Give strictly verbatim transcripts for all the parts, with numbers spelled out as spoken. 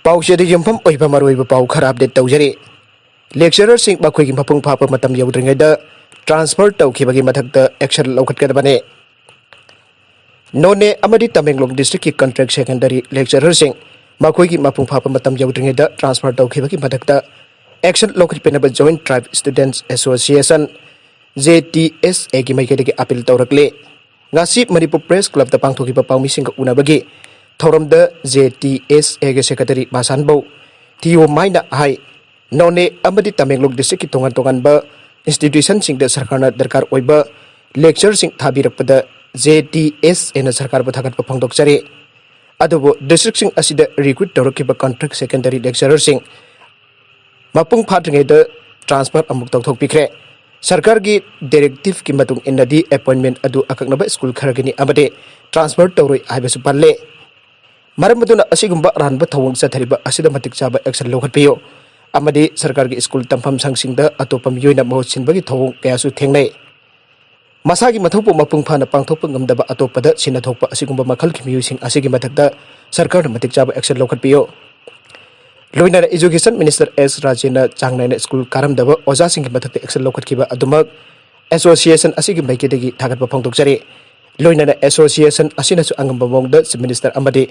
ꯄꯥꯎꯆꯦꯗ ꯌꯨꯝꯐꯝ ꯑꯣꯏꯕ ꯃꯔꯨꯑꯣꯏꯕ ꯄꯥꯎ ꯈꯔ ꯑꯞꯗꯦꯠ ꯇꯧꯖꯔꯤ꯫ ꯂꯦꯛꯆꯔꯔꯁꯤꯡ ꯃꯈꯣꯏꯒꯤ ꯃꯄꯨꯡ ꯐꯥꯕ ꯃꯇꯝ ꯌꯧꯗ꯭ꯔꯤꯉꯩꯗ ꯇ꯭ꯔꯥꯟꯁꯐꯔ ꯇꯧꯈꯤꯕꯒꯤ ꯃꯊꯛꯇ ꯑꯦꯛꯁꯟ ꯂꯧꯈꯠꯀꯗꯕꯅꯤ꯫ ꯅꯣꯅꯦ ꯑꯃꯗꯤ ꯇꯃꯦꯡꯂꯣꯡ ꯗꯤꯁꯇ꯭ꯔꯤꯛꯀꯤ ꯀꯟꯇ꯭ꯔꯦꯛ ꯁꯦꯀꯦꯟꯗꯔꯤ ꯂꯦꯛꯆꯔꯔꯁꯤꯡ ꯃꯈꯣꯏꯒꯤ ꯃꯄꯨꯡ ꯐꯥꯕ ꯃꯇꯝ ꯌꯧꯗ꯭ꯔꯤꯉꯩꯗ ꯇ꯭ꯔꯥꯟꯁꯐꯔ ꯇꯧꯈꯤꯕꯒꯤ ꯃꯊꯛꯇ ꯑꯦꯛꯁꯟ ꯂꯧꯈꯠꯄꯤꯅꯕ ꯖꯣꯏꯟꯠ ꯇ꯭ꯔꯥꯏꯕ ꯁ꯭ꯇꯨꯗꯦꯟꯠꯁ ꯑꯦꯁꯣꯁꯤꯌꯦꯁꯟ, ꯖꯦ ꯇꯤ ꯑꯦꯁ ꯑꯦꯒꯤ ꯃꯥꯏꯀꯩꯗꯒꯤ ꯑꯄꯤꯜ ꯇꯧꯔꯛꯂꯤ꯫ ꯉꯁꯤ ꯃꯅꯤꯄꯨꯔ ꯄ꯭ꯔꯦꯁ ꯀ꯭ꯂꯕꯇ ꯄꯥꯡꯊꯣꯛꯈꯤꯕ ꯄꯥꯎꯃꯤꯁꯤꯡꯒ ꯎꯅꯕꯒꯤ ꯊꯧꯔꯝꯗ ꯖꯦ ꯇꯤ ꯑꯦꯁ ꯑꯦꯒꯤ ꯁꯦꯀ꯭ꯔꯦꯇꯔꯤ ꯃꯥꯁꯥꯟꯕꯧ ꯊꯤꯌꯣꯃꯥꯏꯅ ꯍꯥꯏ, ꯅꯣꯅꯦ ꯑꯃꯗꯤ ꯇꯃꯦꯡꯂꯣꯡ ꯗꯤꯁꯇ꯭ꯔꯤꯛꯀꯤ ꯇꯣꯉꯥꯟ ꯇꯣꯉꯥꯟꯕ ꯏꯟꯁꯇꯤꯇ꯭ꯌꯨꯁꯟꯁꯤꯡꯗ ꯁꯔꯀꯥꯔꯅ ꯗꯔꯀꯥꯔ ꯑꯣꯏꯕ ꯂꯦꯛꯆꯔꯁꯤꯡ ꯊꯥꯕꯤꯔꯛꯄꯗ ꯖꯦ ꯇꯤ ꯑꯦꯁ ꯑꯦꯅ ꯁꯔꯀꯥꯔꯕꯨ ꯊꯥꯒꯠꯄ ꯐꯣꯡꯗꯣꯛꯆꯔꯤ꯫ ꯑꯗꯨꯕꯨ ꯗꯤꯁꯇ꯭ꯔꯤꯛꯁꯤꯡ ꯑꯁꯤꯗ ꯔꯤꯀ꯭ꯔꯨꯠ ꯇꯧꯔꯛꯈꯤꯕ ꯀꯟꯇ꯭ꯔꯦꯛ ꯁꯦꯀꯦꯟꯗꯔꯤ ꯂꯦꯛꯆꯔꯔꯁꯤꯡ ꯃꯄꯨꯡ ꯐꯥꯗ꯭ꯔꯤꯉꯩꯗ ꯇ꯭ꯔꯥꯟꯁꯐꯔ ꯑꯃꯨꯛ ꯇꯧꯊꯣꯛꯄꯤꯈ꯭ꯔꯦ꯫ ꯁꯔꯀꯥꯔꯒꯤ ꯗꯥꯏꯔꯦꯛꯇꯤꯚꯀꯤ ꯃꯇꯨꯡ ꯏꯟꯅꯗꯤ ꯑꯦꯄꯣꯏꯟꯃꯦꯟꯠ ꯑꯗꯨ ꯑꯀꯛꯅꯕ ꯁ꯭ꯀꯨꯜ ꯈꯔꯒꯤꯅꯤ ꯑꯃꯗꯤ ꯇ꯭ꯔꯥꯟꯁꯐꯔ ꯇꯧꯔꯣꯏ ꯍꯥꯏꯕꯁꯨ ꯄꯜꯂꯦ꯫ ꯃꯔꯝ ꯑꯗꯨꯅ ꯑꯁꯤꯒꯨꯝꯕ ꯑꯔꯥꯟꯕ ꯊꯧꯑꯣꯡ ꯆꯠꯊꯔꯤꯕ ꯑꯁꯤꯗ ꯃꯇꯤꯛ ꯆꯥꯕ ꯑꯦꯛꯁꯟ ꯂꯧꯈꯠꯄꯤꯌꯨ ꯑꯃꯗꯤ ꯁꯔꯀꯥꯔꯒꯤ ꯁ꯭ꯀꯨꯜ ꯇꯝꯐꯝ ꯁꯪꯁꯤꯡꯗ ꯑꯇꯣꯞꯄ ꯃꯤꯑꯣꯏꯅ ꯃꯍꯨꯠ ꯁꯤꯟꯕꯒꯤ ꯊꯧꯑꯣꯡ ꯀꯌꯥꯁꯨ ꯊꯦꯡꯅꯩ꯫ ꯃꯁꯥꯒꯤ ꯃꯊꯧꯕꯨ ꯃꯄꯨꯡ ꯐꯥꯅ ꯄꯥꯡꯊꯣꯛꯄ ꯉꯝꯗꯕ ꯑꯇꯣꯞꯄꯗ ꯁꯤꯟꯅꯊꯣꯛꯄ ꯑꯁꯤꯒꯨꯝꯕ ꯃꯈꯜꯒꯤ ꯃꯤꯑꯣꯏꯁꯤꯡ ꯑꯁꯤꯒꯤ ꯃꯊꯛꯇ ꯁꯔꯀꯥꯔꯅ ꯃꯇꯤꯛ ꯆꯥꯕ ꯑꯦꯛꯁꯟ ꯂꯧꯈꯠꯄꯤꯌꯨ꯫ ꯂꯣꯏꯅꯅ ꯏꯖꯨꯀꯦꯁꯟ ꯃꯤꯅꯤꯁꯇꯔ ꯑꯦꯁ ꯔꯥꯖꯦꯟꯅ ꯆꯥꯡ ꯅꯥꯏꯅ ꯁ꯭ꯀꯨꯜ ꯀꯥꯔꯝꯗꯕ ꯑꯣꯖꯥꯁꯤꯡꯒꯤ ꯃꯊꯛꯇ ꯑꯦꯛꯁꯟ ꯂꯧꯈꯠꯈꯤꯕ ꯑꯗꯨꯃꯛ ꯑꯦꯁꯣꯁꯤꯌꯦꯁꯟ ꯑꯁꯤꯒꯤ ꯃꯥꯏꯀꯩꯗꯒꯤ ꯊꯥꯒꯠꯄ ꯐꯣꯡꯗꯣꯛꯆꯔꯤ꯫ ꯂꯣꯏꯅꯅ ꯑꯦꯁꯣꯁꯤꯌꯦꯁꯟ ꯑꯁꯤꯅꯁꯨ ꯑꯉꯝꯕ ꯃꯑꯣꯡꯗ ꯆꯤꯐ ꯃꯤꯅꯤꯁꯇꯔ ꯑꯃꯗꯤ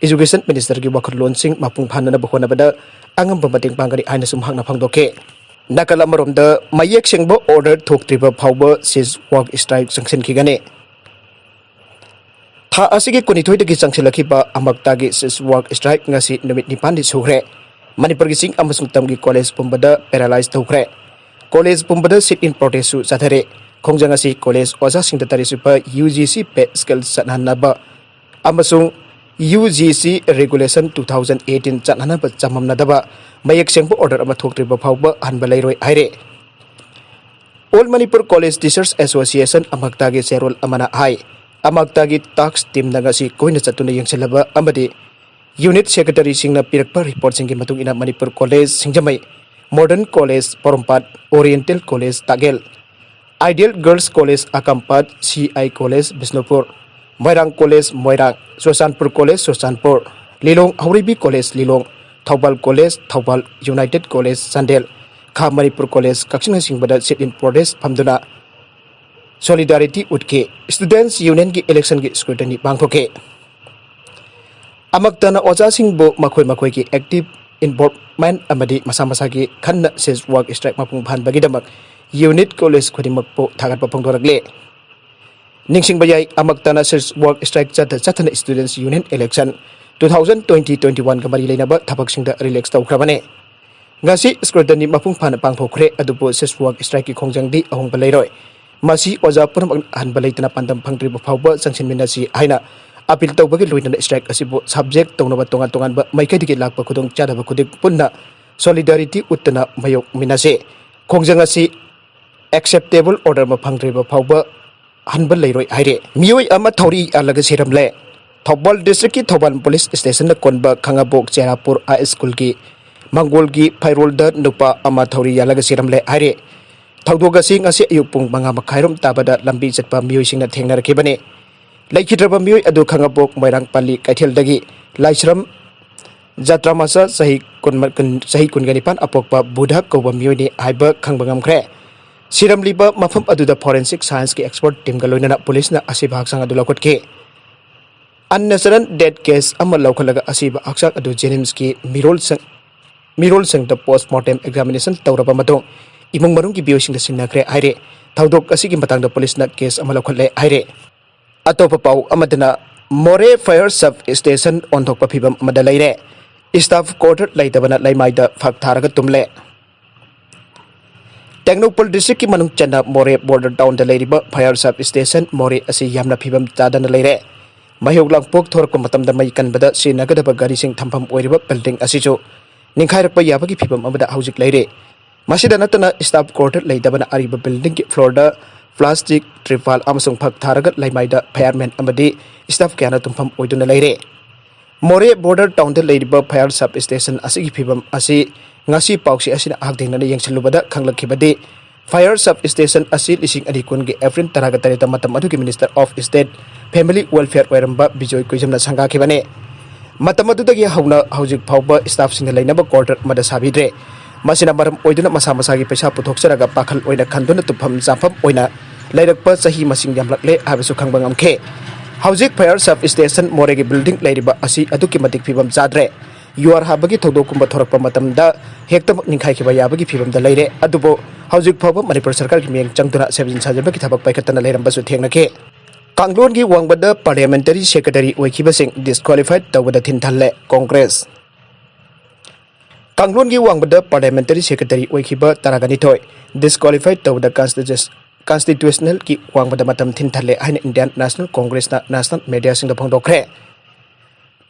ꯏꯖꯨꯀꯦꯁꯟ ꯃꯤꯅꯤꯁꯇꯔꯒꯤ ꯋꯥꯈꯜꯂꯣꯟꯁꯤꯡ ꯃꯄꯨꯡ ꯐꯥꯅꯅꯕ ꯍꯣꯠꯅꯕꯗ ꯑꯉꯝꯕ ꯃꯇꯦꯡ ꯄꯥꯡꯒꯅꯤ ꯍꯥꯏꯅꯁꯨ ꯃꯍꯥꯛꯅ ꯐꯣꯡꯗꯣꯛꯈꯤ꯫ ꯅꯥꯀꯜ ꯑꯃꯔꯣꯝꯗ, ꯃꯌꯦꯛ ꯁꯦꯡꯕ ꯑꯣꯔꯗꯔ ꯊꯣꯛꯇ꯭ꯔꯤꯕ ꯐꯥꯎꯕ ꯁꯤꯖ ꯋꯥꯛ ꯁ꯭ꯇ꯭ꯔꯥꯏꯛ ꯆꯪꯁꯤꯟꯈꯤꯒꯅꯤ꯫ ꯊꯥ ꯑꯁꯤꯒꯤ ꯀꯨꯟꯅꯤꯊꯣꯏꯗꯒꯤ ꯆꯪꯁꯤꯜꯂꯛꯈꯤꯕ ꯑꯃꯛꯇꯥꯒꯤ ꯁꯤꯖ ꯋꯥꯛ ꯁ꯭ꯇ꯭ꯔꯥꯏꯛ ꯉꯁꯤ ꯅꯨꯃꯤꯠ ꯅꯤꯄꯥꯟꯅꯤ ꯁꯨꯈ꯭ꯔꯦ꯫ ꯃꯅꯤꯄꯨꯔꯒꯤ ꯆꯤꯡ ꯑꯃꯁꯨꯡ ꯇꯝꯒꯤ ꯀꯣꯂꯦꯖ ꯄꯨꯝꯕꯗ ꯄꯦꯔꯥꯂꯥꯏꯖ ꯇꯧꯈ꯭ꯔꯦ꯫ ꯀꯣꯂꯦꯖ ꯄꯨꯝꯕꯗ ꯁꯤꯠ ꯏꯟ ꯄ꯭ꯔꯣꯇꯦꯁꯁꯨ ꯆꯠꯊꯔꯦ꯫ ꯈꯣꯡꯖꯪ ꯑꯁꯤ ꯀꯣꯂꯦꯖ ꯑꯣꯖꯥꯁꯤꯡꯗ ꯇꯔꯦꯠ ꯁꯨꯕ ꯌꯨ ꯖꯤ ꯁꯤ ꯄꯦ ꯁ꯭ꯀꯦꯜ ꯆꯠꯅꯍꯟꯅꯕ ꯑꯃꯁꯨꯡ U G C regulation two thousand eighteen ꯆꯠꯅꯅꯕ ꯆꯃꯝꯅꯗꯕ ꯃꯌꯦꯛ ꯁꯦꯡꯕ ꯑꯣꯔꯗꯔ ꯑꯃ ꯊꯣꯛꯇ꯭ꯔꯤꯕ ꯐꯥꯎꯕ ꯍꯟꯕ ꯂꯩꯔꯣꯏ ꯍꯥꯏꯔꯦ꯫ All Manipur college teachers association ꯑꯃꯛꯇꯥꯒꯤ ꯆꯦꯔꯣꯜ ꯑꯃꯅ ꯍꯥꯏ, ꯑꯃꯛꯇꯥꯒꯤ ꯇꯥꯛꯁ ꯇꯤꯝꯅ ꯉꯁꯤ ꯀꯣꯏꯅ ꯆꯠꯇꯨꯅ ꯌꯦꯡꯁꯤꯜꯂꯕ ꯑꯃꯗꯤ ꯌꯨꯅꯤꯠ ꯁꯦꯀ꯭ꯔꯦꯇꯔꯤꯁꯤꯡꯅ ꯄꯤꯔꯛꯄ ꯔꯤꯄꯣꯔꯠꯁꯤꯡꯒꯤ ꯃꯇꯨꯡ ꯏꯟꯅ Manipur college Singjamei, modern college Porompat, oriental college Takyel, ideal girls college Akampat, C I college Bishnupur, Moirang college Moirang, Churachandpur college Churachandpur, Lilong Haoreibi college Lilong, Thoubal college, Thoubal united college Chandel, ꯈꯥ ꯃꯅꯤꯄꯨꯔ ꯀꯣꯂꯦꯖ ꯀꯛꯆꯤꯡꯅꯆꯤꯡꯕꯗ sit in protest ꯐꯝꯗꯨꯅ solidarity ꯎꯠꯈꯤ꯫ Students Unionꯒꯤ electionꯒꯤ scrutiny ꯄꯥꯡꯊꯣꯛꯈꯤ꯫ ꯑꯃꯛꯇꯅ ꯑꯣꯖꯥꯁꯤꯡꯕꯨ ꯃꯈꯣꯏ ꯃꯈꯣꯏꯒꯤ active involvement ꯑꯃꯗꯤ ꯃꯁꯥ ꯃꯁꯥꯒꯤ ꯈꯟꯅ shift work strike ꯃꯄꯨꯡ ꯐꯥꯍꯟꯕꯒꯤꯗꯃꯛ unit college ꯈꯨꯗꯤꯡꯃꯛꯄꯨ ꯊꯥꯒꯠꯄ ꯐꯣꯡꯗꯣꯔꯛꯂꯤ꯫ ꯅꯤꯡꯁꯤꯡꯕ ꯌꯥꯏ, ꯑꯃꯛꯇꯅ shift work strike ꯆꯠꯊ ꯆꯠꯊꯅ Students Union election two thousand twenty twenty-oneꯒ ꯃꯔꯤ ꯂꯩꯅꯕ ꯊꯕꯛꯁꯤꯡꯗ relax ꯇꯧꯈ꯭ꯔꯕꯅꯤ꯫ ꯉꯁꯤ scrutiny ꯃꯄꯨꯡ ꯐꯥꯅ ꯄꯥꯡꯊꯣꯛꯈ꯭ꯔꯦ, ꯑꯗꯨꯕꯨ shift work strikeꯀꯤ ꯈꯣꯡꯖꯪꯗꯤ ꯑꯍꯣꯡꯕ ꯂꯩꯔꯣꯏ꯫ ꯃꯁꯤ ꯑꯣꯖꯥ ꯄꯨꯝꯅꯃꯛꯅ ꯑꯍꯟꯕ ꯂꯩꯇꯅ ꯄꯥꯟꯗꯝ ꯐꯪꯗ꯭ꯔꯤꯕ ꯐꯥꯎꯕ ꯆꯪꯁꯤꯟꯃꯤꯟꯅꯁꯤ ꯍꯥꯏꯅ appeal ꯇꯧꯕꯒꯤ ꯂꯣꯏꯅꯅ strike ꯑꯁꯤꯕꯨ subject ꯇꯧꯅꯕ ꯇꯣꯉꯥꯟ ꯇꯣꯉꯥꯟꯕ ꯃꯥꯏꯀꯩꯗꯒꯤ ꯂꯥꯛꯄ ꯈꯨꯗꯣꯡꯆꯥꯗꯕ ꯈꯨꯗꯤꯡ ꯄꯨꯟꯅ solidarity ꯎꯠꯇꯅ ꯃꯥꯌꯣꯛꯃꯤꯟꯅꯁꯤ꯫ ꯈꯣꯡꯖꯪ ꯑꯁꯤ acceptable order ꯑꯃ ꯐꯪꯗ꯭ꯔꯤꯕ ꯐꯥꯎꯕ ꯍꯟꯕ ꯂꯩꯔꯣꯏ ꯍꯥꯏꯔꯦ꯫ ꯃꯤꯑꯣꯏ ꯑꯃ ꯊꯧꯔꯤ ꯌꯥꯜꯂꯒ ꯁꯤꯔꯝꯂꯦ꯫ ꯊꯧꯕꯥꯜ districtꯀꯤ ꯊꯧꯕꯥꯜ police stationꯅ ꯀꯣꯟꯕ ꯈꯥꯉꯕꯣꯛ ꯆꯦꯔꯥꯄꯨꯔ high schoolꯒꯤ ꯃꯪꯒꯣꯜꯒꯤ ꯐꯩꯔꯣꯜꯗ ꯅꯨꯄꯥ ꯑꯃ ꯊꯧꯔꯤ ꯌꯥꯜꯂꯒ ꯁꯤꯔꯝꯂꯦ ꯍꯥꯏꯔꯦ꯫ ꯊꯧꯗꯣꯛ ꯑꯁꯤ ꯉꯁꯤ ꯑꯌꯨꯛ ꯄꯨꯡ ꯃꯉꯥ ꯃꯈꯥꯏꯔꯣꯝ ꯇꯥꯕꯗ ꯂꯝꯕꯤ ꯆꯠꯄ ꯃꯤꯑꯣꯏꯁꯤꯡꯅ ꯊꯦꯡꯅꯔꯛꯈꯤꯕꯅꯤ꯫ ꯂꯩꯈꯤꯗ꯭ꯔꯕ ꯃꯤꯑꯣꯏ ꯑꯗꯨ ꯈꯥꯉꯕꯣꯛ ꯃꯣꯏꯔꯥꯡꯄꯜꯂꯤ ꯀꯩꯊꯦꯜꯗꯒꯤ ꯂꯥꯏꯁ꯭ꯔꯝ ꯖꯇ꯭ꯔꯥꯃꯆꯥ ꯆꯍꯤ ꯀꯨꯟ, ꯆꯍꯤ ꯀꯨꯟꯒ ꯅꯤꯄꯥꯟ ꯑꯄꯣꯛꯄ ꯕꯨꯙ ꯀꯧꯕ ꯃꯤꯑꯣꯏꯅꯤ ꯍꯥꯏꯕ ꯈꯪꯕ ꯉꯝꯈ꯭ꯔꯦ꯫ ꯁꯤꯔꯝꯂꯤꯕ ꯃꯐꯝ ꯑꯗꯨꯗ forensic scienceꯀꯤ expert teamꯒ ꯂꯣꯏꯅꯅ policeꯅ ꯑꯁꯤꯕ ꯍꯛꯆꯥꯡ ꯑꯗꯨ ꯂꯧꯈꯠꯈꯤ꯫ Unnatural death case ꯑꯃ ꯂꯧꯈꯠꯂꯒ ꯑꯁꯤꯕ ꯍꯛꯆꯥꯡ ꯑꯗꯨ JNIMSꯀꯤ ꯃꯤꯔꯣꯜꯁꯪ, ꯃꯤꯔꯣꯜꯁꯪꯗ post mortem examination ꯇꯧꯔꯕ ꯃꯇꯨꯡ ꯏꯃꯨꯡ ꯃꯅꯨꯡꯒꯤ ꯃꯤꯑꯣꯏꯁꯤꯡꯗ ꯁꯤꯟꯅꯈ꯭ꯔꯦ ꯍꯥꯏꯔꯦ꯫ ꯊꯧꯗꯣꯛ ꯑꯁꯤꯒꯤ ꯃꯇꯥꯡꯗ policeꯅ case ꯑꯃ ꯂꯧꯈꯠꯂꯦ ꯍꯥꯏꯔꯦ꯫ ꯑꯇꯣꯞꯄ ꯄꯥꯎ ꯑꯃꯗꯅ, ꯃꯣꯔꯦ fire sub station ꯑꯣꯟꯊꯣꯛꯄ ꯐꯤꯕꯝ ꯑꯃꯗ ꯂꯩꯔꯦ꯫ Staff quarter ꯂꯩꯇꯕꯅ ꯂꯩꯃꯥꯏꯗ ꯐꯛ ꯊꯥꯔꯒ ꯇꯨꯝꯂꯦ꯫ ꯇꯦꯡꯅꯧꯄꯜ districtꯀꯤ ꯃꯅꯨꯡ ꯆꯟꯅ ꯃꯣꯔꯦ border townꯗ ꯂꯩꯔꯤꯕ fire sub station ꯃꯣꯔꯦ ꯑꯁꯤ ꯌꯥꯝꯅ ꯐꯤꯕꯝ ꯆꯥꯗꯅ ꯂꯩꯔꯦ꯫ ꯃꯍꯩ ꯂꯥꯡꯄꯣꯛ ꯊꯣꯔꯛꯄ ꯃꯇꯝꯗ ꯃꯩ ꯀꯟꯕꯗ ꯁꯤꯖꯤꯟꯅꯒꯗꯕ ꯒꯥꯔꯤꯁꯤꯡ ꯊꯝꯐꯝ ꯑꯣꯏꯔꯤꯕ building ꯑꯁꯤꯁꯨ ꯅꯤꯡꯈꯥꯏꯔꯛꯄ ꯌꯥꯕꯒꯤ ꯐꯤꯕꯝ ꯑꯃꯗ ꯍꯧꯖꯤꯛ ꯂꯩꯔꯦ꯫ ꯃꯁꯤꯗ ꯅꯠꯇꯅ staff quarter ꯂꯩꯇꯕꯅ ꯑꯔꯤꯕ buildingꯒꯤ floorꯗ plastic, tarpaulin ꯑꯃꯁꯨꯡ ꯐꯛ ꯊꯥꯔꯒ ꯂꯩꯃꯥꯏꯗ fireman ꯑꯃꯗꯤ staff ꯀꯌꯥꯅ ꯇꯨꯝꯐꯝ ꯑꯣꯏꯗꯨꯅ ꯂꯩꯔꯦ꯫ ꯃꯣꯔꯦ border townꯗ ꯂꯩꯔꯤꯕ fire sub station ꯑꯁꯤꯒꯤ ꯐꯤꯕꯝ ꯑꯁꯤ ꯉꯁꯤ ꯄꯥꯎꯆꯦ ꯑꯁꯤꯅ ꯍꯛꯊꯦꯡꯅꯅ ꯌꯦꯡꯁꯤꯜꯂꯨꯕꯗ ꯈꯪꯂꯛꯈꯤꯕꯗꯤ, fire sub station ꯑꯁꯤ ꯂꯤꯁꯤꯡ ꯑꯅꯤ ꯀꯨꯟꯒꯤ April ꯇꯔꯥꯒ ꯇꯔꯦꯠꯇ ꯃꯇꯝ ꯑꯗꯨꯒꯤ Minister of State Family Welfare ꯑꯣꯏꯔꯝꯕ ꯕꯤꯖꯣꯏ ꯀꯨꯏꯖꯝꯅ ꯁꯪꯒꯥꯈꯤꯕꯅꯤ꯫ ꯃꯇꯝ ꯑꯗꯨꯗꯒꯤ ꯍꯧꯅ ꯍꯧꯖꯤꯛ ꯐꯥꯎꯕ staffꯁꯤꯡꯅ ꯂꯩꯅꯕ quarter ꯑꯃꯗ ꯁꯥꯕꯤꯗ꯭ꯔꯦ꯫ ꯃꯁꯤꯅ ꯃꯔꯝ ꯑꯣꯏꯗꯨꯅ ꯃꯁꯥ ꯃꯁꯥꯒꯤ ꯄꯩꯁꯥ ꯄꯨꯊꯣꯛꯆꯔꯒ ꯄꯥꯈꯜ ꯑꯣꯏꯅ ꯈꯟꯗꯨꯅ ꯇꯨꯝꯐꯝ ꯆꯥꯐꯝ ꯑꯣꯏꯅ ꯂꯩꯔꯛꯄ ꯆꯍꯤ ꯃꯁꯤꯡ ꯌꯥꯝꯂꯛꯂꯦ ꯍꯥꯏꯕꯁꯨ ꯈꯪꯕ ꯉꯝꯈꯤ꯫ ꯍꯧꯖꯤꯛ fire sub station ꯃꯣꯔꯦꯒꯤ building ꯂꯩꯔꯤꯕ ꯑꯁꯤ ꯑꯗꯨꯛꯀꯤ ꯃꯇꯤꯛ ꯐꯤꯕꯝ ꯆꯥꯗ꯭ꯔꯦ꯫ ꯌꯨꯍꯥꯔ ꯍꯥꯕꯒꯤ ꯊꯧꯗꯣꯛꯀꯨꯝꯕ ꯊꯣꯔꯛꯄ ꯃꯇꯝꯗ ꯍꯦꯛꯇꯃꯛ ꯅꯤꯡꯈꯥꯏꯈꯤꯕ ꯌꯥꯕꯒꯤ ꯐꯤꯕꯝꯗ ꯂꯩꯔꯦ꯫ ꯑꯗꯨꯕꯨ ꯍꯧꯖꯤꯛ ꯐꯥꯎꯕ ꯃꯅꯤꯄꯨꯔ ꯁꯔꯀꯥꯔꯒꯤ ꯃꯤꯠꯌꯦꯡ ꯆꯪꯗꯨꯅ ꯁꯦꯝꯖꯤꯟ ꯁꯥꯖꯤꯟꯕꯒꯤ ꯊꯕꯛ ꯄꯥꯏꯈꯠꯇꯅ ꯂꯩꯔꯝꯕꯁꯨ ꯊꯦꯡꯅꯈꯤ꯫ ꯀꯥꯡꯂꯣꯟꯒꯤ ꯋꯥꯡꯃꯗ parliamentary secretary ꯑꯣꯏꯈꯤꯕꯁꯤꯡ disqualified ꯇꯧꯕꯗ ꯊꯤꯟꯊꯜꯂꯦ ꯀꯣꯡꯒ꯭ꯔꯦꯁ꯫ ꯀꯥꯡꯂꯣꯟꯒꯤ ꯋꯥꯡꯃꯗ parliamentary secretary ꯑꯣꯏꯈꯤꯕ ꯇꯔꯥꯒ ꯅꯤꯊꯣꯏ disqualified ꯇꯧꯕꯗ constitu-, constitutionalꯒꯤ ꯋꯥꯡꯃꯗ ꯃꯇꯝ ꯊꯤꯟꯊꯜꯂꯦ ꯍꯥꯏꯅ Indian National Congressꯅ national mediaꯁꯤꯡꯗ ꯐꯣꯡꯗꯣꯛꯈ꯭ꯔꯦ꯫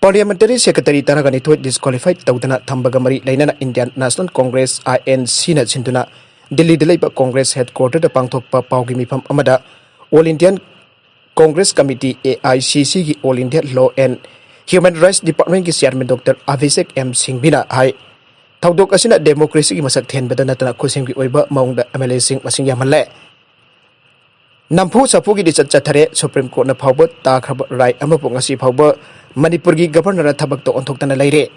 Parliamentary secretary ꯇꯔꯥꯒ ꯅꯤꯊꯣꯏ disqualified ꯇꯧꯗꯅ ꯊꯝꯕꯒ ꯃꯔꯤ ꯂꯩꯅꯅ Indian National Congress, INCꯅ ꯁꯤꯟꯗꯨꯅ ꯗꯤꯜꯂꯤꯗ ꯂꯩꯕ Congress headquarterꯗ ꯄꯥꯡꯊꯣꯛꯄ ꯄꯥꯎꯒꯤ ꯃꯤꯐꯝ ꯑꯃꯗ All Indian Congress Committee, AICCꯒꯤ All India Law and Human Rights Departmentꯀꯤ chairman Doctor Abhishek M Singhvina ꯍꯥꯏ, ꯊꯧꯗꯣꯛ ꯑꯁꯤꯅ democracyꯒꯤ ꯃꯁꯛ ꯊꯦꯟꯕꯗ ꯅꯠꯇꯅ ꯈꯨꯠꯁꯦꯝꯒꯤ ꯑꯣꯏꯕ ꯃꯑꯣꯡꯗ MLAꯁꯤꯡ ꯃꯁꯤꯡ ꯌꯥꯝꯍꯜꯂꯦ꯫ ꯅꯝꯐꯨ ꯁꯥꯐꯨꯒꯤ ꯂꯤꯆꯠ ꯆꯠꯊꯔꯦ꯫ Supreme Courtꯅ ꯐꯥꯎꯕ ꯇꯥꯈ꯭ꯔꯕ ꯔꯥꯏ ꯑꯃꯕꯨ ꯉꯁꯤ ꯐꯥꯎꯕ ꯃꯅꯤꯄꯨꯔꯒꯤ Governorꯅ ꯊꯕꯛꯇ ꯑꯣꯟꯊꯣꯛꯇꯅ ꯂꯩꯔꯦ꯫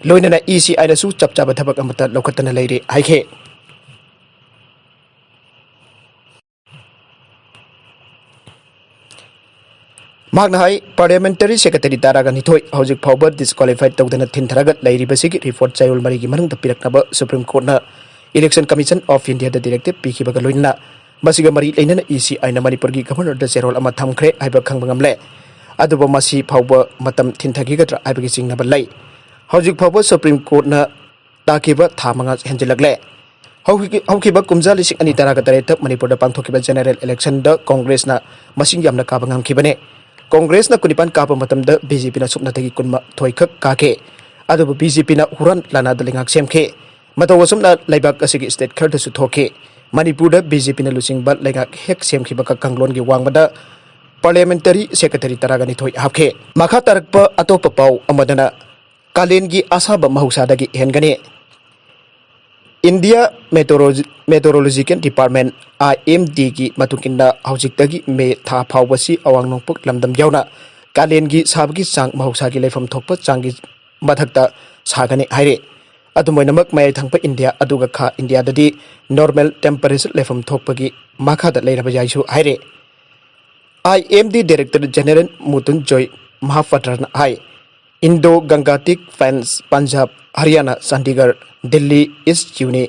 ꯂꯣꯏꯅꯅ ECIꯅꯁꯨ ꯆꯞ ꯆꯥꯕ ꯊꯕꯛ ꯑꯃꯠꯇ ꯂꯧꯈꯠꯇꯅ ꯂꯩꯔꯦ ꯍꯥꯏꯈꯤ꯫ ꯃꯍꯥꯛꯅ ꯍꯥꯏ, parliamentary secretary ꯇꯔꯥꯒ ꯅꯤꯊꯣꯏ ꯍꯧꯖꯤꯛ ꯐꯥꯎꯕ disqualified ꯇꯧꯗꯅ ꯊꯤꯟꯊꯔꯒ ꯂꯩꯔꯤꯕꯁꯤꯒꯤ report ꯆꯌꯣꯜ ꯃꯔꯤꯒꯤ ꯃꯅꯨꯡꯗ ꯄꯤꯔꯛꯅꯕ Supreme Courtꯅ Election Commission of Indiaꯗ directive ꯄꯤꯈꯤꯕꯒ ꯂꯣꯏꯅꯅ ꯃꯁꯤꯒ ꯃꯔꯤ ꯂꯩꯅꯅ ECIꯅ ꯃꯅꯤꯄꯨꯔꯒꯤ Governorꯗ ꯆꯦꯔꯣꯜ ꯑꯃ ꯊꯝꯈ꯭ꯔꯦ ꯍꯥꯏꯕ ꯈꯪꯕ ꯉꯝꯂꯦ꯫ ꯑꯗꯨꯕꯨ ꯃꯁꯤ ꯐꯥꯎꯕ ꯃꯇꯝ ꯊꯤꯟꯊꯈꯤꯒꯗ꯭ꯔꯥ ꯍꯥꯏꯕꯒꯤ ꯆꯤꯡꯅꯕ ꯂꯩ꯫ ꯍꯧꯖꯤꯛ ꯐꯥꯎꯕ Supreme Courtꯅ ꯇꯥꯈꯤꯕ ꯊꯥ ꯃꯉꯥ ꯍꯦꯟꯖꯤꯜꯂꯛꯂꯦ꯫ ꯍꯧꯈꯤ-, ꯍꯧꯈꯤꯕ ꯀꯨꯝꯖꯥ ꯂꯤꯁꯤꯡ ꯑꯅꯤ ꯇꯔꯥꯒ ꯇꯔꯦꯠꯇ ꯃꯅꯤꯄꯨꯔꯗ ꯄꯥꯡꯊꯣꯛꯈꯤꯕ general electionꯗ Congressꯅ ꯃꯁꯤꯡ ꯌꯥꯝꯅ ꯀꯥꯕ ꯉꯝꯈꯤꯕꯅꯦ꯫ Congressꯅ ꯀꯨꯟꯅꯤꯄꯥꯟ ꯀꯥꯕ ꯃꯇꯝꯗ BJPꯅ ꯁꯨꯞꯅꯇꯒꯤ ꯀꯨꯟꯃꯥꯊꯣꯏ ꯈꯛ ꯀꯥꯈꯤ꯫ ꯑꯗꯨꯕꯨ BJPꯅ ꯍꯨꯔꯥꯟ ꯂꯥꯟꯅꯗ ꯂꯩꯉꯥꯛ ꯁꯦꯝꯈꯤ꯫ ꯃꯇꯧ ꯑꯁꯨꯝꯅ ꯂꯩꯕꯥꯛ ꯑꯁꯤꯒꯤ state ꯈꯔꯗꯁꯨ ꯊꯣꯛꯈꯤ꯫ ꯃꯅꯤꯄꯨꯔꯗ BJPꯅ ꯂꯨꯆꯤꯡꯕ ꯂꯩꯉꯥꯛ ꯍꯦꯛ ꯁꯦꯝꯈꯤꯕꯒ ꯀꯥꯡꯂꯣꯟꯒꯤ ꯋꯥꯡꯃꯗ parliamentary secretary ꯇꯔꯥꯒ ꯅꯤꯊꯣꯏ ꯍꯥꯞꯈꯤ꯫ ꯃꯈꯥ ꯇꯥꯔꯛꯄ ꯑꯇꯣꯞꯄ ꯄꯥꯎ ꯑꯃꯗꯅ ꯀꯥꯂꯦꯟꯒꯤ ꯑꯁꯥꯕ ꯃꯍꯧꯁꯥꯗꯒꯤ ꯍꯦꯟꯒꯅꯤ꯫ India Meteorology-, Meteorological Department, IMDꯒꯤ ꯃꯇꯨꯡ ꯏꯟꯅ ꯍꯧꯖꯤꯛꯇꯒꯤ ꯃꯦ ꯊꯥ ꯐꯥꯎꯕꯁꯤ ꯑꯋꯥꯡ ꯅꯣꯡꯄꯣꯛ ꯂꯝꯗꯝ ꯌꯥꯎꯅ ꯀꯥꯂꯦꯟꯒꯤ ꯁꯥꯕꯒꯤ ꯆꯥꯡ ꯃꯍꯧꯁꯥꯒꯤ ꯂꯩꯐꯝ ꯊꯣꯛꯄ ꯆꯥꯡꯒꯤ ꯃꯊꯛꯇ ꯁꯥꯒꯅꯤ ꯍꯥꯏꯔꯤ꯫ ꯑꯗꯨꯝ ꯑꯣꯏꯅꯃꯛ, ꯃꯌꯥꯏ ꯊꯪꯕ ꯏꯟꯗꯤꯌꯥ ꯑꯗꯨꯒ ꯈꯥ ꯏꯟꯗꯤꯌꯥꯗꯗꯤ normal temperature ꯂꯩꯐꯝ ꯊꯣꯛꯄꯒꯤ ꯃꯈꯥꯗ ꯂꯩꯔꯕ ꯌꯥꯏꯁꯨ ꯍꯥꯏꯔꯤ꯫ ꯑꯥꯏ ꯑꯦꯝ ꯗꯤ Director General ꯃꯨꯇꯨꯟ ꯖꯣꯏ ꯃꯍꯥꯄꯥꯇ꯭ꯔꯅ ꯍꯥꯏ, Indo Gangetic Plains, ꯄꯟꯖꯥꯕ, ꯍꯔꯤꯌꯥꯅꯥ, ꯆꯥꯟꯗꯤꯒꯔ, ꯗꯤꯜꯂꯤ, ꯏꯁ ꯌꯨꯅꯤ,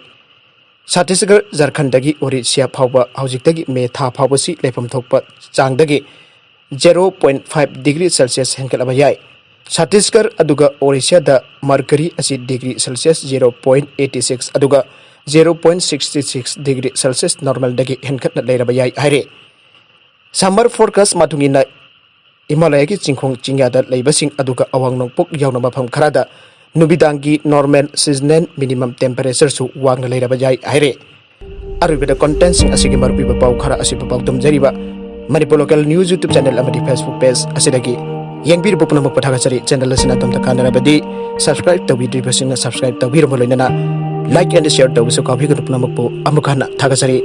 ꯁꯠꯇꯤꯁꯒꯔ, ꯖꯔꯈꯟꯗꯒꯤ ꯑꯣꯔꯤꯁꯤꯌꯥ ꯐꯥꯎꯕ ꯍꯧꯖꯤꯛꯇꯒꯤ ꯃꯦ ꯊꯥ ꯐꯥꯎꯕꯁꯤ ꯂꯩꯐꯝ ꯊꯣꯛꯄ ꯆꯥꯡꯗꯒꯤ zero point five degree Celsius ꯍꯦꯟꯒꯠꯂꯕ ꯌꯥꯏ꯫ ꯁꯠꯇꯤꯁꯒꯔ ꯑꯗꯨꯒ ꯑꯣꯔꯤꯁꯤꯌꯥꯗ mercury ꯑꯁꯤ degree Celsius zero point eighty six ꯑꯗꯨꯒ zero point sixty six degree Celsius normalꯗꯒꯤ ꯍꯦꯟꯒꯠꯅ ꯂꯩꯔꯕ ꯌꯥꯏ ꯍꯥꯏꯔꯤ꯫ Summer forecast ꯃꯇꯨꯡ ꯏꯟꯅ, ꯍꯤꯃꯥꯂꯌꯒꯤ ꯆꯤꯡꯈꯣꯡ ꯆꯤꯡꯌꯥꯗ ꯂꯩꯕꯁꯤꯡ ꯑꯗꯨꯒ ꯑꯋꯥꯡ ꯅꯣꯡꯄꯣꯛ ꯌꯥꯎꯅ ꯃꯐꯝ ꯈꯔꯗ ꯅꯨꯃꯤꯗꯥꯡꯒꯤ normal seasonal minimum temperatureꯁꯨ ꯋꯥꯡꯅ ꯂꯩꯔꯕ ꯌꯥꯏ ꯍꯥꯏꯔꯦ꯫ ꯑꯔꯣꯏꯕꯗ, contentꯁꯤꯡ ꯑꯁꯤꯒꯤ ꯃꯔꯨꯑꯣꯏꯕ ꯄꯥꯎ ꯈꯔ ꯑꯁꯤꯕꯨ ꯄꯥꯎꯗꯝꯖꯔꯤꯕ Manipur Local News YouTube channel ꯑꯃꯗꯤ Facebook page ꯑꯁꯤꯗꯒꯤ ꯌꯦꯡꯕꯤꯔꯤꯕ ꯄꯨꯝꯅꯃꯛꯄꯨ ꯊꯥꯒꯠꯆꯔꯤ꯫ Channel ꯑꯁꯤꯅ ꯑꯗꯣꯝꯗ ꯀꯥꯟꯅꯔꯕꯗꯤ subscribe ꯇꯧꯕꯤꯗ꯭ꯔꯤꯕꯁꯤꯡꯅ subscribe ꯇꯧꯕꯤꯔꯕ ꯂꯣꯏꯅꯅ like and share ꯇꯧꯕꯁꯨ ꯀꯥꯎꯕꯤꯒꯅꯨ꯫ ꯄꯨꯝꯅꯃꯛꯄꯨ ꯑꯃꯨꯛ ꯍꯟꯅ ꯊꯥꯒꯠꯆꯔꯤ꯫